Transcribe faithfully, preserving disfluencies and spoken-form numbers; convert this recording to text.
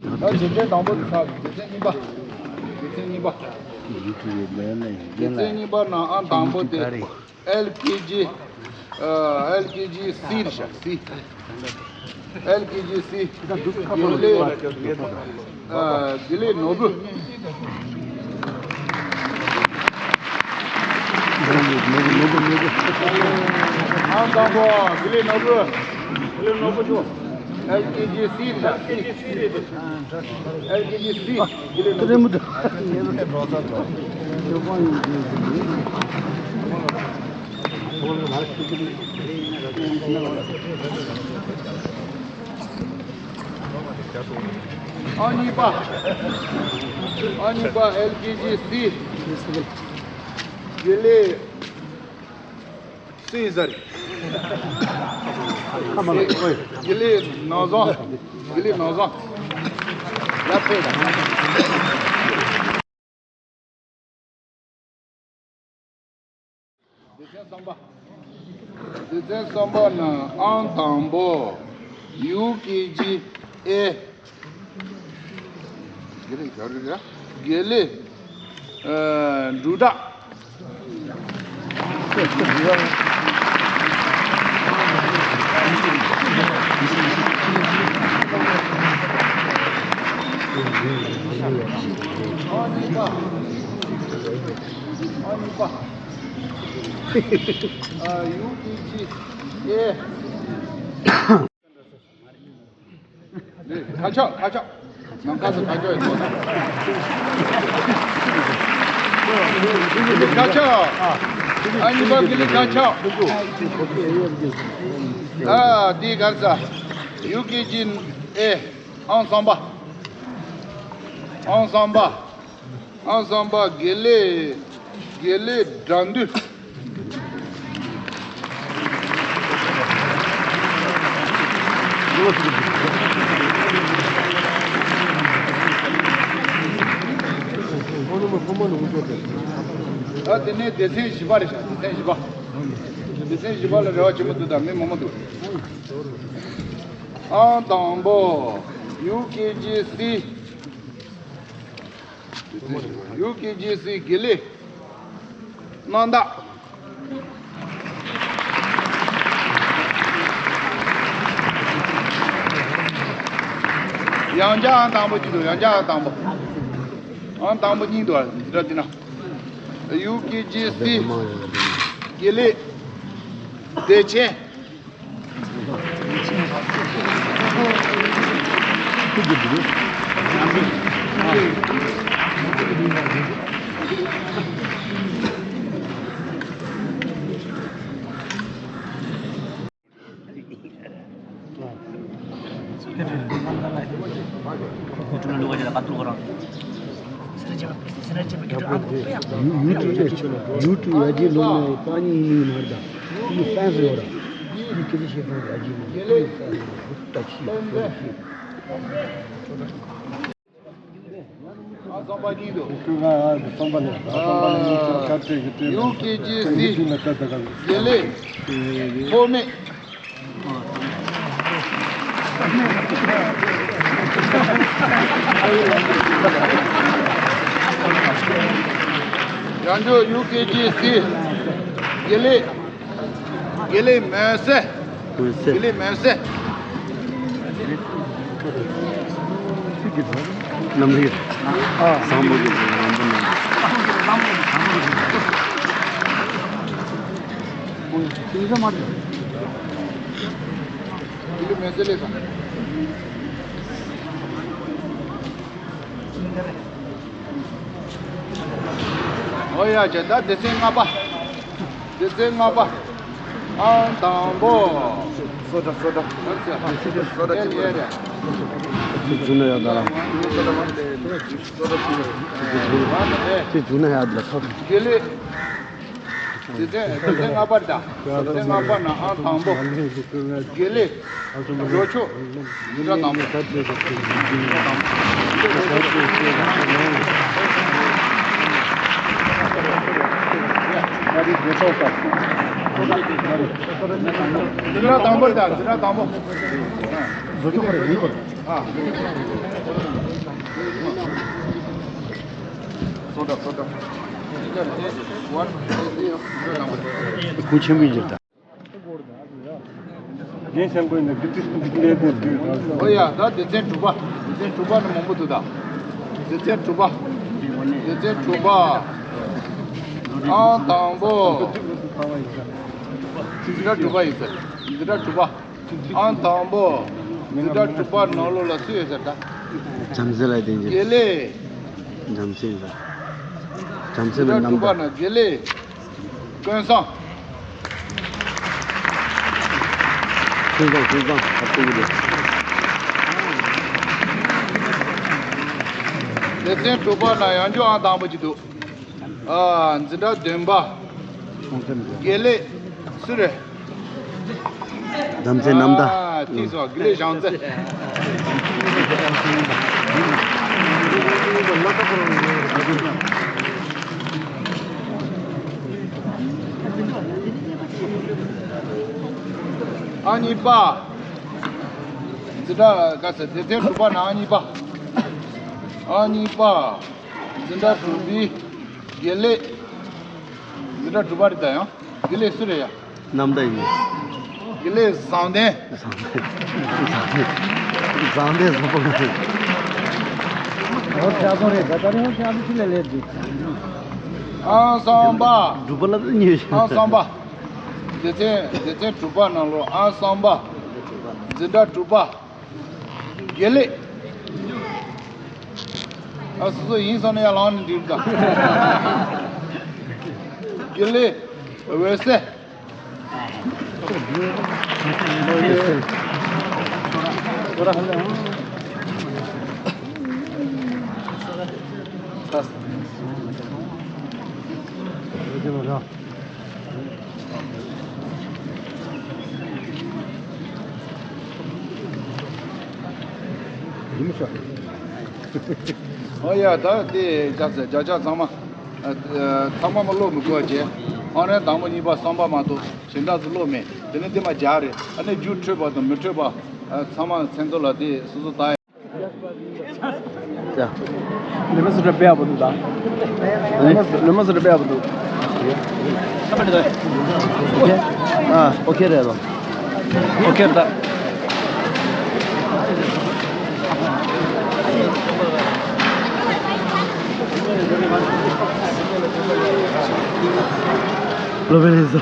ད་སྡེ་ཚན་དང་པོ་དེ་ཚར། སྡེ་ཚན་གཉིས་པ། སྡེ་ཚན་གཉིས་པ། སྡེ་ཚན་གཉིས་པ་ནང་ཨང་དང་པོ་དེ། ཨེལ་ཀེ་ཇི། ཨ། ཨེལ་ཀེ་ཇི་སི་རེད་ཤག་སི། ཨེལ་ཀེ་ཇི་སི། དགེ་ལེགས། ཨ། དགེ་ལེགས་ནོར་བུ། ཨང་དང་པོ་དགེ་ལེགས་ནོར་བུ། དགེ་ལེགས་ནོར་བུ་ཆོ། ཨེལ་ཀེ་ཇི་སི་རེད། ཨེལ་ཀེ་ཇི་སི། དགེ་ལེགས་ནོར་བུ། ཨང་གཉིས་པ། ཨང་གཉིས་པ་ཨེལ་ཀེ་ཇི་སི། དགེ་ལེགས་སུ་ཡིན་ས་རེད། དགེ་ལེགས་ནོར་བཟང་། དགེ་ལེགས་ནོར་བཟང་། ཡར་ཕེབས་དང་། སྡེ་ཚན་གསུམ་པ། སྡེ་ཚན་གསུམ་པ་ནང་ཨང་དང་པོ་ཡུ་ཀེ་ཇི་ཨེ། དགེ་ལེགས་ག་རེ་རེད། དགེ་ལེགས། ཨ། འབྲུག་གྲགས། ཨ། ཡུ་ཀེ་ཇི་ཨེ། ཁ་ཆག་ཁ་ཆག་ནམ་མཁའ་སུ་ཁ་ཆག་ཡོད་དོ། དགེ་ལེགས་ཁ་ཆག་ཨ་གཉིས་པ་དགེ་ལེགས་ཁ་ཆག་ཨ། དེ་ག་རེ་ཟ། ཡུ་ཀེ་ཇི་ཨེ། ཨང་གསུམ་པ། ཨང་གསུམ་པ། ཨང་གསུམ་པ་དགེ་ལེགས། དགེ་ལེགས་དགྲ་འདུལ། ད་དེ་ནས་སྡེ་ཚན་བཞི་པ་རེད་ཤག་སྡེ་ཚན་བཞི་པ། སྡེ་ཚན་བཞི་པ་ལ་རེ་བ་ཆེན་པོ་འདུག་ད་མི་མང་པོ་འདུག་ཨང་དང་པོ་ཡུ་ཀེ་ཇི་སི། ཡུ་ཀེ་ཇི་སི་དགེ་ལེགས་རྣམ་དག་ཡང་བསྐྱར་ཨང་དང་པོ་གཅིག་འདུག་ཡང་བསྐྱར་ཨང་དང་པོ། ཨང་དང་པོ་གཉིས་འདུག་འདི་འདྲ་བལྟས་ན། ཡུ་ཀེ་ཇི་སི་དགེ་ལེགས་བདེ་ཆེན། ཡུ་ཊུབ་ཡར་རྒྱས་ལོ་ནས་པ་ནི་ཡིན་ནི་མ་རེད་ད། ཡུ་ཧྥན་སི་ཡོད་ར། ཡུ་ཁྱེད་ཀྱི་ཤེས་ཁང་ཡར་རྒྱས་ལོ་ནས་ཡུ་ཧྥན་སི་ཡོད་ར། ད་ཤི་ཡོད་ཤི། ཨ་གསུམ་པ་གཉིས་འདུག་ཁོས་ང་ཨ་གསུམ་པ་ནས་ཨ་གསུམ་པ་ནས་ངས་ཁྱོད་ཁ་བྲལ་གི་བྲལ་ཡུ་ཀེ་ཇི་སི་དགེ་ལེགས་ཐོགས་མེད། རང་ཕྱོགས་ཡུ་ཀེ་ཇི་སི་དགེ་ལེགས། དགེ་ལེགས་མོན་གསལ། མོན་གསལ། དགེ་ལེགས་མོན་གསལ། རྣམ་རིག་ཨ། བཟང་པོ་ཡོད་པའི་ལམ་བུ་ནང་། དེང་སང་མ་རེད། དགེ་ལེགས་མོན་གསལ་ལས་དང་། ཨོ་ཡ་ཅེ་ད་སྡེ་ཚན་ལྔ་པ། སྡེ་ཚན་ལྔ་པ། ཨང་དང་པོ། སོ་ད་སོ་ད། སོ་ད་ཅི་པ་རེད། ཅི་འཛུགས་ན་ཡག་འདྲ་ལ། ཅི་འཛུགས་ན་ཡག་འདྲ་ཐོབ། དགེ་ལེགས། སྡེ་ཚན་སྡེ་ཚན་ལྔ་པ་རེད་ད། སྡེ་ཚན་ལྔ་པ་ནང་ཨང་དང་པོ། དགེ་ལེགས། འགྲོ་ཕྱོགས། འཛིན་གྲྭ་དང་པོ། འཛིན་གྲྭ་དང་པོ་རེད་ད། འཛིན་གྲྭ་དང་པོ། བཟོ་ཆོག་པ་རེད། ཡིན་པ་རེད། ཨ། སྐུ་ཆེན་པོའི་འཇིགས་སྒྲ། རྒན་ཆེན་པོ་ནི་འདི་འདྲའི་འདི་འདྲའི་འདི་འདྲའི། ཨོ་ཡ། ད་སྡེ་ཚན་དྲུག་པ། སྡེ་ཚན་དྲུག་པ་ནི་མང་པོ་འདུག་ད། སྡེ་ཚན་དྲུག་པ། སྡེ་ཚན་དྲུག་པ། ཨང་དང་པོ། འཛིན་གྲྭ་དྲུག་པ་ཡིན་ཟེར། འཛིན་གྲྭ་དྲུག་པ། ཨང་དང་པོ། འཛིན་གྲྭ་དྲུག་པ་ནང་ལོགས་ལ་སུ་ཡོད་ཟེར་ད། བྱམས་བརྩེ་ལགས་བསྟན་ཅིང་། དགེ་ལེགས། བྱམས་བརྩེ་ཡིན་ཟེར། བྱམས་བརྩེ་འཛིན་གྲྭ་དྲུག་པ་ནང་དགེ་ལེགས། ཀུན་བཟང་། ཀུན་བཟང་། ཀུན་བཟང་། ཨ་ཁུ་ཡིན། སྡེ་ཚན་དྲུག་པ་ནང་ཡང་བསྐྱར་ཨང་དང་པོ་ཅིག་འདུག། ཨ། འཛིན་གྲྭ་བདུན་པ། དགེ་ལེགས་སུ་རེད། བྱམས་བརྩེ་རྣམ་དག། ཨ། ཐིག་སོང་། དགེ་ལེགས་བྱམས་བརྩེ། ཨང་གཉིས་པ། འཛིན་གྲྭ་ག་ཟེར། སྡེ་ཚན་དྲུག་པ་ནང་ཨང་གཉིས་པ། ཨང་གཉིས་པ། འཛིན་གྲྭ་དྲུག་པའི་དགེ་ལེགས། འཛིན་གྲྭ་དྲུག་པ་རེད་ད། ཡང་དགེ་ལེགས་སུ་རེད་ཡ། རྣམ་དག་ཡིན། དགེ་ལེགས་བཟང་ལྡན། བཟང་ལྡན། བཟང་ལྡན། བཟང་ལྡན་བཟང་པོ་རེད། ཨོ་ཕྱག་སོང་རེད། ད་ད་རེས་ཕྱག་སོང་ཅི་ལས་ལས་འདི། ཨང་གསུམ་པ། སྒྲུབ་པ་ལ་ཉེ་ཤ། ཨང་གསུམ་པ། སྡེ་ཚན། སྡེ་ཚན་དྲུག་པ་ནང་ལོགས་ཨང་གསུམ་པ། འཛིན་གྲྭ་དྲུག་པ། དགེ་ལེགས། ཨ། སོ་སོ་ཡིན་བསམ་ན་ཡར་ལངས་ནས་འགྲིག་ག། དགེ་ལེགས་འོད་ཟེར། ཨོ་ཡ། ད་དེ་བརྒྱ་ཆ་བརྒྱ་ཆ་ཚང་མ། ཨ། ཚང་མ་མ་ཀློག་མི་དགོས་བྱས། ཨང་རིམ་དང་པོ་གཉིས་པ་གསུམ་པ་མ་གཏོགས་གཞན་དག་ཚོ་ཀློག་མེད། དེ་ནས་དེ་མ་རྒྱག་རེད། ཨ་ནི་རྒྱུགས་འཕྲོད་པ་དང་མི་འཕྲོད་པ། ཨ། ཚང་མ་མཚན་ཐོ་ལ་དེ་སོ་སོ་ལྟ། ཡ། ལས་མི་སུ་འདྲ་པེ་ཡག་པོ་འདུག་ད། ལས་མི་སུ། ལས་མི་སུ་འདྲ་པེ་ཡག་པོ་འདུག། ཨ། ཨོ་ཁེ་རེད་ལོ། ཨོ་ཁེ་ད། ལོ་བེ་ལེ་སོ།